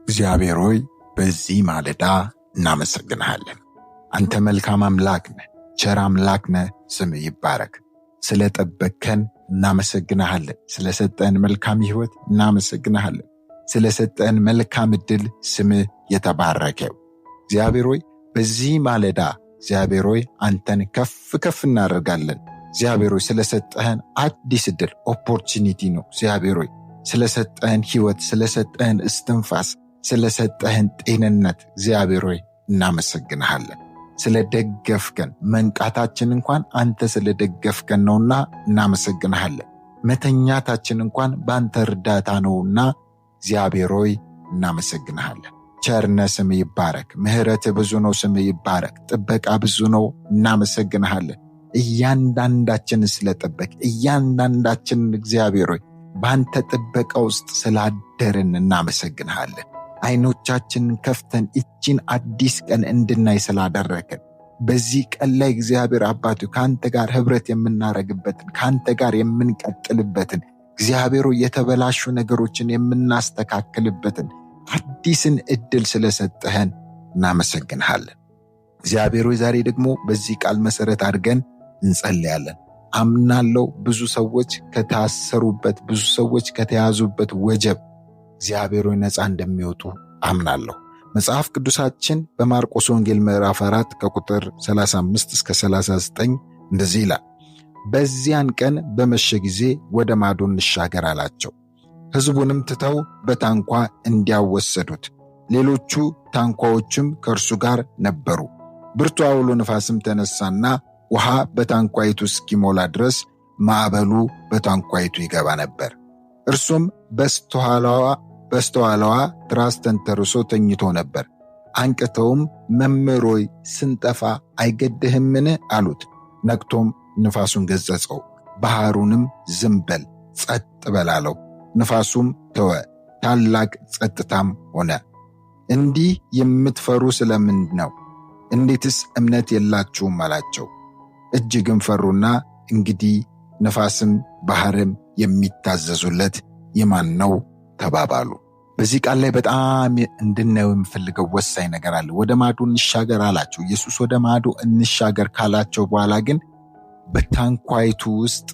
እግዚአብሔር ሆይ፣ በዚህ ማለዳ እናመሰግንሃለን። አንተ መልካም አምላክ ነህ፣ ቸር አምላክ ነህ። ስምህ ይባረክ። ስለ ጠበቅከን እናመሰግንሃለን። ስለሰጠን መልካም ሕይወት እናመሰግንሃለን። ስለሰጠን መልካም ዕድል ስምህ የተባረከ። እግዚአብሔር ሆይ፣ በዚህ ማለዳ እግዚአብሔር ሆይ፣ አንተን ከፍ ከፍ እናደርጋለን። እግዚአብሔር ሆይ፣ ስለሰጠህን አዲስ ዕድል፣ opportunity ነው። እግዚአብሔር ሆይ፣ ስለሰጠህን ሕይወት፣ ስለሰጠህን እስትንፋስ፣ ስለሰጠህን ጤንነት እግዚአብሔር ሆይ፣ እናመሰግንሃለን። ስለደገፍከን፣ መንቃታችን እንኳን አንተ ስለደገፍከን ነውና እናመሰግንሃለን። መተኛታችን እንኳን በአንተ እርዳታ ነውና እግዚአብሔር ሆይ፣ እናመሰግንሃለን። ቸርነህ ስምህ ይባረክ። ምሕረትህ ብዙ ነው፣ ስምህ ይባረክ። ጥበቃህ ብዙ ነው፣ እናመሰግንሃለን። እያንዳንዳችንን ስለጠበቅክ፣ እያንዳንዳችንን እግዚአብሔር ሆይ፣ በአንተ ጥበቃ ውስጥ ስላደርን እናመሰግንሃለን። አይኖቻችንን ከፍተን እቺን አዲስ ቀን እንድናይ ስላደረግከን፣ በዚህ ቀን ላይ እግዚአብሔር አባቱ ከአንተ ጋር ህብረት የምናረግበትን፣ ከአንተ ጋር የምንቀጥልበትን፣ እግዚአብሔር ሆይ፣ የተበላሹ ነገሮችን የምናስተካክልበትን አዲስን እድል ስለሰጠህን እናመሰግንሃለን። እግዚአብሔር ሆይ፣ ዛሬ ደግሞ በዚህ ቃል መሰረት አድርገን እንጸልያለን። አምናለው ብዙ ሰዎች ከታሰሩበት፣ ብዙ ሰዎች ከተያዙበት ወጀብ እግዚአብሔር ሆይ፣ ነፃ እንደሚወጡ አምናለሁ። መጽሐፍ ቅዱሳችን በማርቆስ ወንጌል ምዕራፍ 4 ከቁጥር 35 እስከ 39 እንደዚህ ይላል። በዚያን ቀን በመሸ ጊዜ ወደ ማዶ እንሻገር አላቸው። ሕዝቡንም ትተው በታንኳ እንዲያው ወሰዱት። ሌሎቹ ታንኳዎችም ከእርሱ ጋር ነበሩ። ብርቱ አውሎ ነፋስም ተነሳና ውሃ በታንኳይቱ እስኪሞላ ድረስ ማዕበሉ በታንኳይቱ ይገባ ነበር። እርሱም በስተኋላዋ ትራስ ተንተርሶ ተኝቶ ነበር። አንቅተውም መምህር ሆይ፣ ስንጠፋ አይገድህምን? አሉት። ነቅቶም ንፋሱን ገሠጸው፣ ባሕሩንም ዝም በል፣ ጸጥ በል አለው። ንፋሱም ተወ፣ ታላቅ ጸጥታም ሆነ። እንዲህ የምትፈሩ ስለምንድን ነው? እንዴትስ እምነት የላችሁም? አላቸው። እጅግም ፈሩና እንግዲህ ነፋስም ባሕርም የሚታዘዙለት የማን ነው? ተባባሉ። በዚህ ቃል ላይ በጣም እንድናየው የምፈልገው ወሳኝ ነገር አለ። ወደ ማዶ እንሻገር አላቸው። ኢየሱስ ወደ ማዶ እንሻገር ካላቸው በኋላ ግን በታንኳይቱ ውስጥ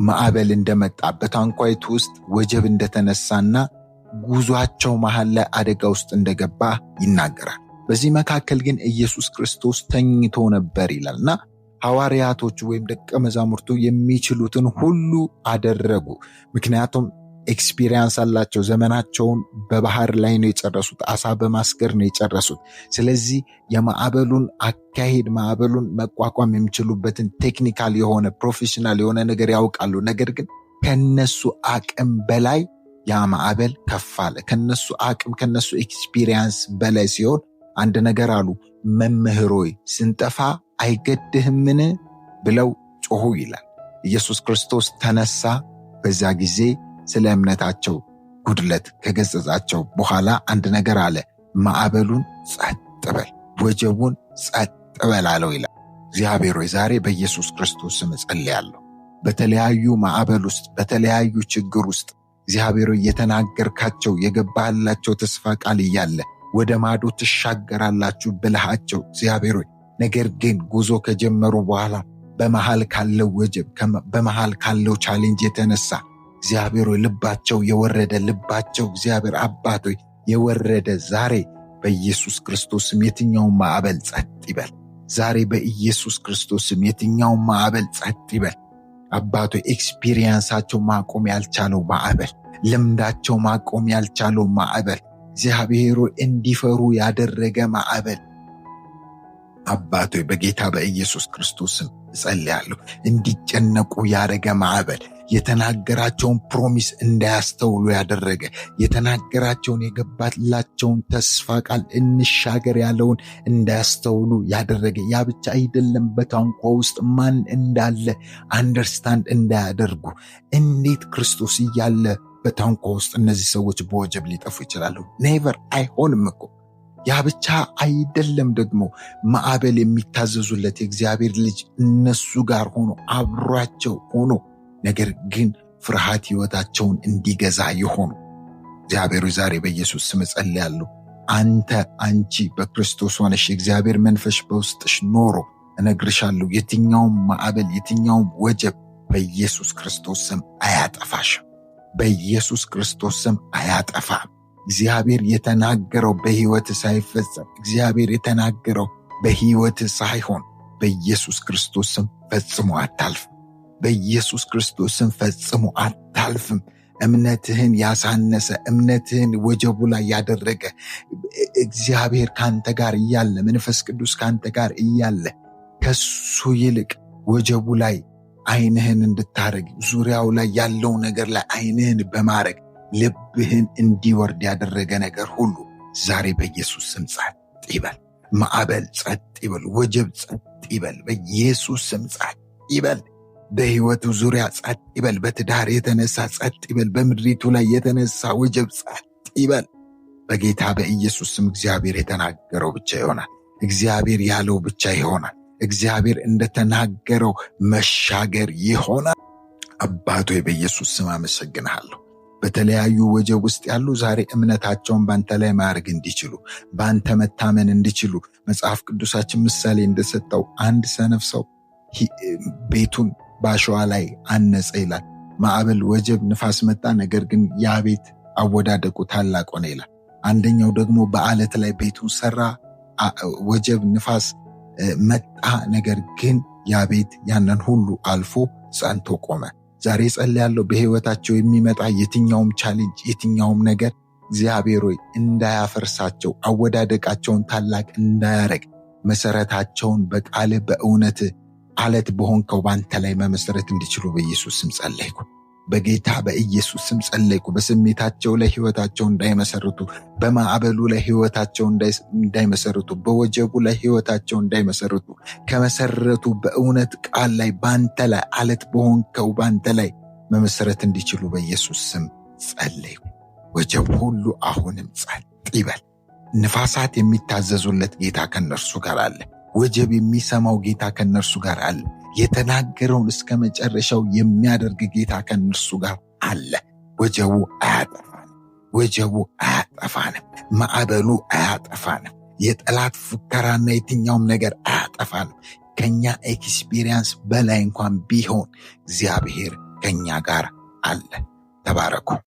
ማዕበል እንደመጣ፣ በታንኳይቱ ውስጥ ወጀብ እንደተነሳና ጉዟቸው መሃል ላይ አደጋ ውስጥ እንደገባ ይናገራል። በዚህ መካከል ግን ኢየሱስ ክርስቶስ ተኝቶ ነበር ይላል እና ሐዋርያቶቹ ወይም ደቀ መዛሙርቱ የሚችሉትን ሁሉ አደረጉ። ምክንያቱም experience አላቸው። ዘመናቸውን በባህር ላይ ነው የጨረሱት። አሳ በማስገር ነው የጨረሱት። ስለዚህ የማዕበሉን አካሄድ፣ ማዕበሉን መቋቋም የሚችሉበትን technical የሆነ፣ professional የሆነ ነገር ያውቃሉ። ነገር ግን ከነሱ አቅም በላይ ያ ማዕበል ከፍ አለ። ከነሱ አቅም፣ ከነሱ experience በላይ ሲሆን አንድ ነገር አሉ። መምህር ሆይ፣ ስንጠፋ አይገድህምን? ብለው ጮሁ ይላል። ኢየሱስ ክርስቶስ ተነሳ። በዛ ጊዜ ስለ እምነታቸው ጉድለት ከገሠጻቸው በኋላ አንድ ነገር አለ። ማዕበሉን ጸጥ በል፣ ወጀቡን ጸጥ በል አለው ይላል። እግዚአብሔር ሆይ፣ ዛሬ በኢየሱስ ክርስቶስ ስም እጸልያለሁ። በተለያዩ ማዕበል ውስጥ፣ በተለያዩ ችግር ውስጥ እግዚአብሔር ሆይ፣ የተናገርካቸው፣ የገባህላቸው ተስፋ ቃል እያለ፣ ወደ ማዶ ትሻገራላችሁ ብለሃቸው እግዚአብሔር ሆይ፣ ነገር ግን ጉዞ ከጀመሩ በኋላ በመሃል ካለው ወጀብ፣ በመሃል ካለው challenge የተነሳ እግዚአብሔር ሆይ፣ ልባቸው የወረደ፣ ልባቸው እግዚአብሔር አባት ሆይ፣ የወረደ፣ ዛሬ በኢየሱስ ክርስቶስ ስም የትኛውም ማዕበል ጸጥ ይበል። ዛሬ በኢየሱስ ክርስቶስ ስም የትኛውም ማዕበል ጸጥ ይበል። አባት ሆይ፣ experience ኣቸው ማቆም ያልቻለው ማዕበል፣ ልምዳቸው ማቆም ያልቻለው ማዕበል፣ እግዚአብሔር ሆይ፣ እንዲፈሩ ያደረገ ማዕበል፣ አባት ሆይ፣ በጌታ በኢየሱስ ክርስቶስ ስም እጸልያለሁ። እንዲጨነቁ ያደረገ ማዕበል፣ የተናገራቸውን promise እንዳያስተውሉ ያደረገ፣ የተናገራቸውን፣ የገባላቸውን ተስፋ ቃል፣ እንሻገር ያለውን እንዳያስተውሉ ያደረገ፣ ያ ብቻ አይደለም፣ በታንኳ ውስጥ ማን እንዳለ understand እንዳያደርጉ፣ እንዴት ክርስቶስ እያለ በታንኳ ውስጥ እነዚህ ሰዎች በወጀብ ሊጠፉ ይችላሉ? Never፣ አይሆንም እኮ። ያ ብቻ አይደለም፣ ደግሞ ማዕበል የሚታዘዙለት የእግዚአብሔር ልጅ እነሱ ጋር ሆኖ፣ አብሯቸው ሆኖ፣ ነገር ግን ፍርሃት ህይወታቸውን እንዲገዛ የሆኑ፣ እግዚአብሔር ዛሬ በኢየሱስ ስም እጸልያለሁ። አንተ አንቺ በክርስቶስ ሆነሽ የእግዚአብሔር መንፈስ በውስጥሽ ኖሮ እነግርሻለሁ፣ የትኛውም ማዕበል የትኛውም ወጀብ በኢየሱስ ክርስቶስ ስም አያጠፋሽም። በኢየሱስ ክርስቶስ ስም አያጠፋም። እግዚአብሔር የተናገረው በሕይወት ሳይፈጸም፣ እግዚአብሔር የተናገረው በሕይወት ሳይሆን በኢየሱስ ክርስቶስ ስም ፈጽሞ አታልፍም። በኢየሱስ ክርስቶስ ስም ፈጽሞ አታልፍም። እምነትህን ያሳነሰ፣ እምነትህን ወጀቡ ላይ ያደረገ፣ እግዚአብሔር ካንተ ጋር እያለ፣ መንፈስ ቅዱስ ካንተ ጋር እያለ ከሱ ይልቅ ወጀቡ ላይ ዓይንህን እንድታረግ፣ ዙሪያው ላይ ያለው ነገር ላይ ዓይንህን በማድረግ ልብህን እንዲወርድ ያደረገ ነገር ሁሉ ዛሬ በኢየሱስ ስም ጸጥ ይበል። ማዕበል ጸጥ ይበል። ወጀብ ጸጥ ይበል። በኢየሱስ ስም ጸጥ ይበል። በሕይወቱ ዙሪያ ጸጥ ይበል። በትዳር የተነሳ ጸጥ ይበል። በምድሪቱ ላይ የተነሳ ወጀብ ጸጥ ይበል። በጌታ በኢየሱስ ስም እግዚአብሔር የተናገረው ብቻ ይሆናል። እግዚአብሔር ያለው ብቻ ይሆናል። እግዚአብሔር እንደተናገረው መሻገር ይሆናል። አባቶ በኢየሱስ ስም አመሰግንሃለሁ። በተለያዩ ወጀብ ውስጥ ያሉ ዛሬ እምነታቸውን በአንተ ላይ ማድረግ እንዲችሉ፣ በአንተ መታመን እንዲችሉ፣ መጽሐፍ ቅዱሳችን ምሳሌ እንደሰጠው አንድ ሰነፍ ሰው ቤቱን በአሸዋ ላይ አነጸ ይላል። ማዕበል፣ ወጀብ፣ ንፋስ መጣ፣ ነገር ግን ያ ቤት አወዳደቁ ታላቅ ሆነ ይላል። አንደኛው ደግሞ በአለት ላይ ቤቱን ሰራ፣ ወጀብ፣ ንፋስ መጣ፣ ነገር ግን ያ ቤት ያንን ሁሉ አልፎ ጸንቶ ቆመ። ዛሬ ጸልያለሁ፣ በሕይወታቸው የሚመጣ የትኛውም challenge፣ የትኛውም ነገር እግዚአብሔር ሆይ እንዳያፈርሳቸው፣ አወዳደቃቸውን ታላቅ እንዳያረግ፣ መሰረታቸውን በቃልህ በእውነት አለት በሆንከው ባንተ ላይ መመሰረት እንዲችሉ በኢየሱስ ስም ጸለይኩ። በጌታ በኢየሱስ ስም ጸለይኩ። በስሜታቸው ላይ ሕይወታቸው እንዳይመሰርቱ፣ በማዕበሉ ላይ ሕይወታቸው እንዳይመሰርቱ፣ በወጀቡ ላይ ሕይወታቸው እንዳይመሰርቱ፣ ከመሰረቱ በእውነት ቃል ላይ ባንተ ላይ አለት በሆንከው ባንተ ላይ መመሰረት እንዲችሉ በኢየሱስ ስም ጸለይኩ። ወጀብ ሁሉ አሁንም ጸጥ ይበል። ንፋሳት የሚታዘዙለት ጌታ ከነርሱ ጋር አለ። ወጀብ የሚሰማው ጌታ ከነርሱ ጋር አለ። የተናገረውን እስከ መጨረሻው የሚያደርግ ጌታ ከነርሱ ጋር አለ። ወጀቡ አያጠፋንም። ወጀቡ አያጠፋንም። ማዕበሉ አያጠፋንም። የጠላት ፉከራና የትኛውም ነገር አያጠፋንም። ከኛ experience በላይ እንኳን ቢሆን እግዚአብሔር ከኛ ጋር አለ። ተባረኩ።